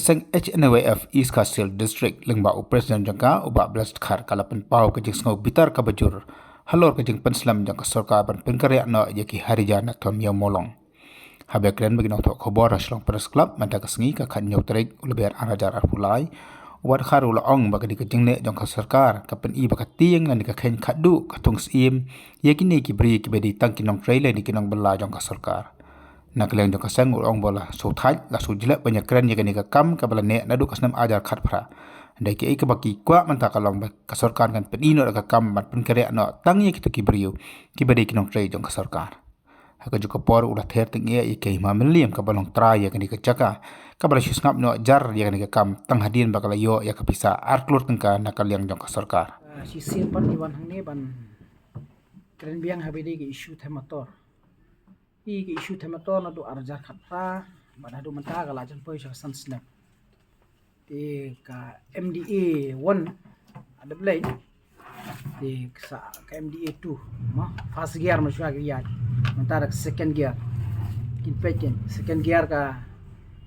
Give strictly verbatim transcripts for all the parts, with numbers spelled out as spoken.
Seng H N Y F East Khasi Hills District, lyngba u President jong ka, u Bah Blessed Khar, ka la pynpaw ka jingsngew bitar kaba jur halor ka jingpynslem jong ka sorkar ban pynkhreh noh ïa ki harijan na Thon Ïew Mawlong. Haba kren bad ki nongthoh khubor ha Shillong Press Club mynta ka sngi ka khathynñiew tarik u Lber ar hajar arphew lai, u Bah Khar u la ong ba ka dei ka jingleh jong ka sorkar ka pyni ba ka tieng lane ka kheiñ khatduh ka thung syiem ïa kine ki briew kiba dei tang ki nongtrei lane ki nongbylla jong ka sorkar. Na ka liang jong ka seng u ong ba la shu thait, la shu jlep ban ïakren ïa kane ka kam kaba la neh naduh ka snem ar hajar khatphra. Hynrei kaei kaba ki kwah mynta ka long ba ka sorkar kan pyni noh da ka kam ban pynkhreh noh tang ïa kito ki briew kiba dei ki nongtrei jong ka sorkar. Ha kajuh ka por u la ther tyngeh ïa ka Hima Mylliem kaba long trai ïa kane ka jaka, kaba la shu sngap noh jar ïa kane ka kam tang hadien ba ka la ïoh ïa ka pisa ar klur tyngka na ka liang jong ka sorkar. Ah, shisien pat ngi wan hangne ban kren biang ha ba dei ka issue them motor. Ïa ka issue them motor naduh ar hajar khatphra bad haduh mynta ka la jan poi sha ka san snem. Te ka M D A one, ada blei. Te sa ka M D A two, ma, first gear ma shuwa ka ïaid. Mynta da ka second gear. Kin peit kin, second gear ka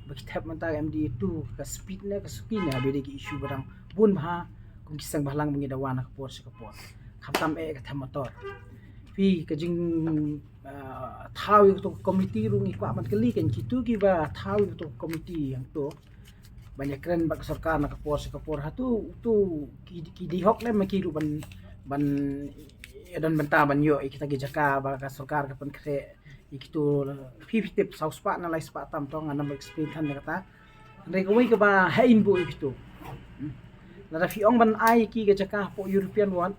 ba ki thep mynta ka M D A two, ka speed ne ka suki ne, ha ba dei ka issue ba dang bun bha kum ki seng bhalang ba ngi da wan ha ka por sha ka por. Khamtam eh ka them motor. Phi ka jing, ah, thaw ïa kato ka committee ruh ngi kwah ban kylli kan kito kiba thaw ïa kato ka committee hangto ban ïakren bad ka sorkar na ka por sha ka por, hato uto ki, ki dei hok ne em ki ruh ban, ban ïa don bynta ban ïoh ïa kita ki jaka ba ka sorkar ka pynkhreh ïa kito. Phi, phi tip saw spah ne lai spah tam to, ngan ym explain than ïa kata. Hynrei kawei kaba ha in buh ïa kito. Hmm. Lada phi ong ban ai ki ka jaka hapoh European ward,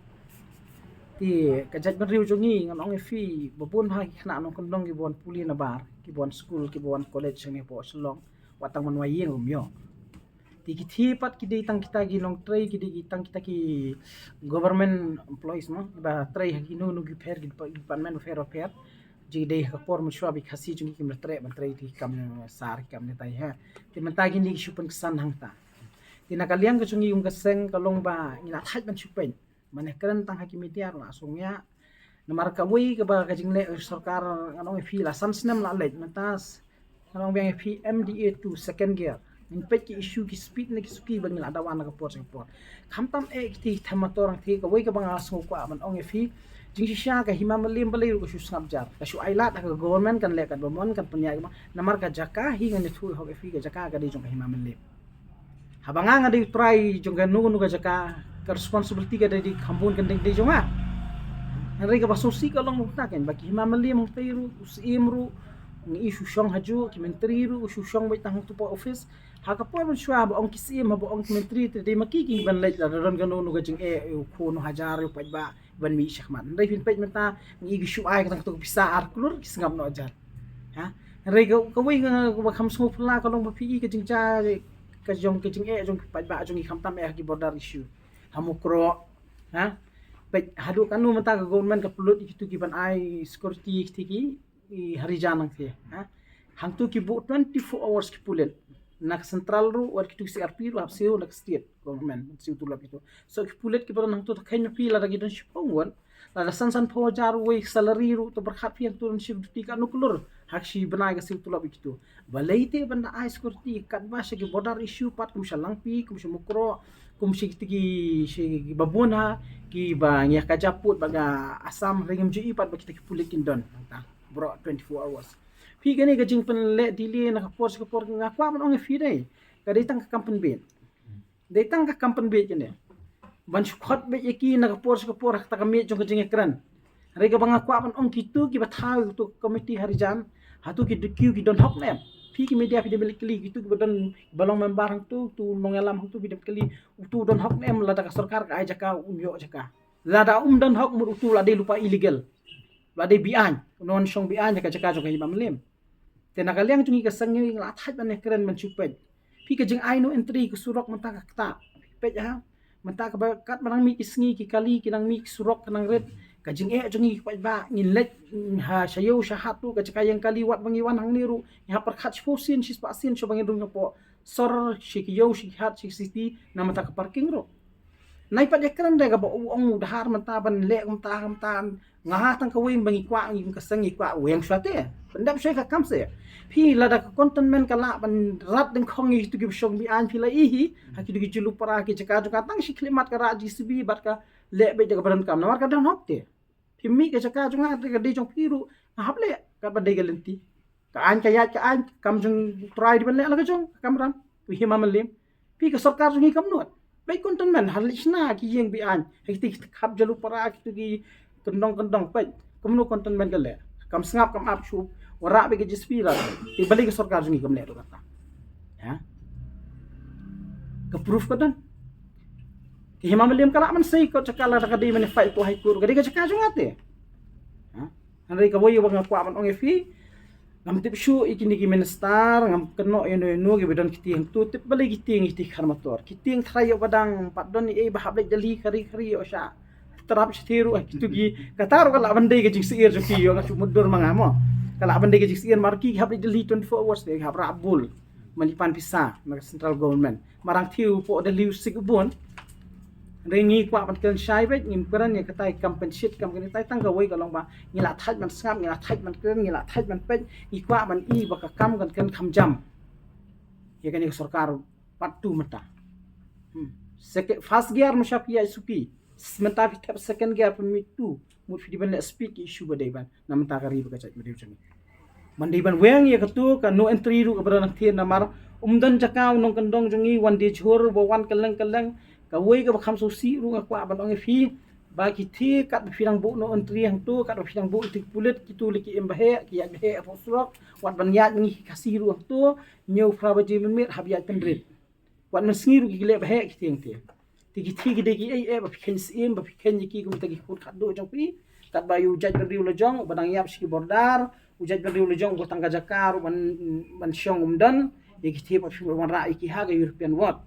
te ka jaitbynriew jong ngi ngan ong ïa phi ba bun bha ki khynnah nongkyndong kiba wan pule nabar, kiba wan skul, kiba wan college hangne hapoh Shillong, wat tang ban wai ïing ruh ym ïoh. Te ki thie pat ki dei tang kita ki nongtrei, ki dei ki tang kita ki government employees mo, kiba trei ha kino kino ki pher ki depa-, department bapher bapher. Jong ki dei ha ka por mynshuwa ba ki Khasi jong ngi kim da treh ban trei ki kam sar ki kam netai ha. Te mynta kine ki shu pynksan hangta. Te na ka liang ka jong ngi kum ka seng ka long ba ngi la thait ban shu peit. Mane kren tang ha ki media la sngewsih. Namar kawei kaba ka jingleh sorkar ngan ong ïa phi la san snem la leit mynta s-, ngan ong biang ïa phi M D A two second gear. Ngin peit ki issue ki speed ne ki suki ba ngi la dawa na ka por sha ka por. Khamtam eh kiti them motor, te kawei kaba nga sngew kwah ban ong ïa phi. Jingshisha ka Hima Mylliem balei ruh ka shu sngap jar. Ka shu ai lad ha ka government kan leh katba mon kan pynïaid katba. Namar ka jaka hi ngan ïathuh hok ïa phi ka jaka ka dei jong ka Hima Mylliem. Haba nga nga dei u trai jong kano kano ka jaka, ka responsibility ka dei dei kham bun kan dei dei jong nga. Hynrei kaba sngewsih ka long kumta kan ba ki Hima Mylliem hangtei ruh, u Syiem ruh, ngi i shu shong hajuh, ki Myntri ruh u shu shong beit tang hangtu pa office. Ha ka por mynshuwa ba ong ki Syiem, ba ong ki Myntri, te dei ma ki ki ban leit lada don kano kano ka jingeh, u khun, u hajar, u paidbah ban mih shakhmat. Hynrei phin peit mynta ngi i ki shu ai ka tang katu ka pisa ar klur ki sngap noh jar. Ha? Hynrei ka, kawei ka, kaba kham sngewphylla ka long ba phi i ka jingjia ka jong ka jingeh jong ki paidbah jong ngi khamtam eh ha ki border issue. Ha Mukroh. Ha? Peit haduh kano mynta ka government ka pynlut ïa kitu ki ban ai security ïa kiti ki i harijan nangta, ha. Hangtu ki buh twenty-four hours ki pulit. Na ka central ruh, wat kitu C R P ruh, hap siew na ka state government, siew tulop kitu. So ki pulit kiba don hangtu ta kheiñ ma phi lada ki don shiphew ngut, lada san san phew hajar wei salary ruh, to pyrkhat phi hangtu don shift duty katno klur, ha ka shi bnai ka siew tulop kitu. Balei te ban da ai security katba sha ki border issue pat kum sha Langpih, kum sha Mukroh, kum sha kiti ki, sha kiba bun ha, kiba ngi ïa ka japut bad ka Assam, hynrei ngim ju i pat ba kita ki pulit kin don. Nangta. Baroh twenty-four hours. Phi kane ka jingpynleh delay na ka por sha ka por nga kwah ban ong ïa phi dei. Ka dei tang ka kam pynbeit. Dei tang ka kam pynbeit kane. Ban shu khot beit ïa ki na ka por sha ka por ha kata ka miet jong ka jingïakren. Hynrei kaba nga kwah ban ong kitu kiba thaw ïa kitu committee harijan. Hatu ki D Q ki don hok ne em. Phi ki media phi dei ban leit kylli kitu kiba don ba long member hangtu, tu nongïalam hangtu phi dei ban kylli. Utu don hok ne em lada ka sorkar ka ai jaka um ïoh jaka. Lada um don hok mut utu la dei lypa illegal. Ba dei biang, non shong biang ka jaka jong ka Hima Mylliem. Te na ka liang jong ngi ka seng ngi la thait ban ïakren ban shu peit. Phi ka jingai no entry ka surok mynta ka kata. Peit ha. Mynta kaba kat ba nang mih ki sngi ki kali ki nang mih ki surok ka nang rit. Ka jingeh jong ngi ki paidbah ngin leit, mm, ha sha ïew sha hat tu ka jaka ïeng kali wat ba ngi wan hangne ruh. Ngi hap pyrkhat shiphew sien shispah sien shuwa ba ngin rung hapoh sor, sha ki ïew, sha ki hat, sha ki city, namar ka parking ruh. Nai pat ïa kren de kaba u ong u Dhar mynta ban leh kumta kumta. Nga ha tang kawei ba ngi kwah, ngi ka seng ngi kwah weng shuwa te. Pyndep shuwa ka kam se. Phi lada ka cantonment ka lah ban rat dengkhong ïa kitu kiba shong be-aiñ phi la ïohi ha kitu ki jyllupara ki jaka jong nga tang shi khyllipmat ka rah J C B bad ka leh beit da kaba donkam namar ka don hok te. Phi mih ka jaka jong nga te ka dei jong phi ruh nga hap leh katba dei ka lynti. Ka aiñ ka ïaid ka aiñ, ka kam jong u Trai dei ban leh la ka jong ka kamram. U Hima Mylliem. Phi ka sorkar jong ngi kam nud. Beit cantonment ha leit shna ki ïing be-aiñ. Ha kiti ki khap jyllupara kitu ki kyndong kyndong peit. Kumno cantonment ka leh. Kam sngap kam ap shuh. Wanrah beit ka J C B la. Te balei ka sorkar jong ngi kam leh ruh kata. Ha? Ka proof ka don. Ka Hima Mylliem ka lah ban sei kot jaka lada ka dei ban fight hapoh High Court ka dei ka jaka jong nga te. Ha? Hynrei kawei ba nga kwah ban ong ïa phi. Ngam tip shuh ïa kine ki minister, ngam kynnoh ïano ïano kiba don ki tieng tu, tip balei ki tieng ïa ki tieng khar motor. Ki tieng tharai ïoh ba dang pat don ïa ei ba hap leit Delhi khari khari ïoh sha. Trap sha ti ruh kitu ki kata ruh ka lah ban dei ka jingsyier jong ki ïoh nga shu mutdur ma nga mo. Ka lah ban dei ka jingsyier mar ki hap leit Delhi twenty-four hours te hap rah bul. Mali pan pisa na ka central government. Marang thiew po Delhi u sik u bun. Hynrei ngi kwah ban kren shai beit, ngim kren ïa katai kam pynshit kam kane tai tang kawei ka long ba ngi la thait ban sngap, ngi la thait ban kren, ngi la thait ban peit, ngi kwah ban i ba ka kam kan kren kham jam. Ïa kane ka sorkar pat tu mynta. Hmm. Sek-, first gear ma sha phi ïa suki. Mynta phi thep second gear pynmih tu. Mut phi dei ban leh speed ki issue ba dei ban. Na mynta ka ri ba ka jait ba dei jong ngi. Man dei ban weng ïa katu ka no entry ruh ka ba dang thien namar um don jaka u nongkyndong jong ngi wan die jhur ba wan kylleng kylleng. Kawei kaba kham sngewsih ruh nga kwah ban ong ïa phi ba ki thie katba phi dang buh no entry hangtu katba phi dang buh ïa ki pulit kitu leh ki im ba heh ki ïaid ba heh hapoh surok wat ban ïaid ngi ki Khasi ruh hangtu ñiew phra baje mynmiet hap ïaid pynrit. Wat mynsngi ruh ki leh ba heh ki tieng te. Te ki thie ki dei ki ei eh ba phi kheiñ syiem ba phi kheiñ ïa ki kumta ki khun khatduh jong phi. Katba ïa u jaitbynriew la jong uba dang ïap sha ki border, u jaitbynriew la jong uba tang ka jaka ruh ban, ban shong um don. Ïa ki thie ba phi wanrah ïa ki ha ka European ward.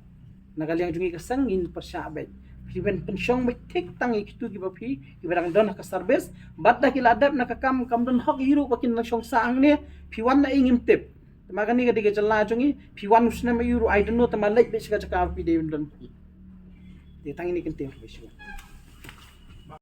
Na ka liang jong ngi ka seng ngin pyrshah beit. Phi ban pynshong beit thik tang ïa kitu kiba phi kiba dang don ha ka service. Bad da ki la dep na ka kam kam don hok ïa ruh ba kin la shong sah hangne. Phi wan na ei ngim tip. Te ma kane ka dei ka jylla jong ngi, phi wan u snem aïu ruh I don't know, te ma leit beit sha ka jaka ba phi dei ban don phi. Te tang ine i kyntien kaba shu wan.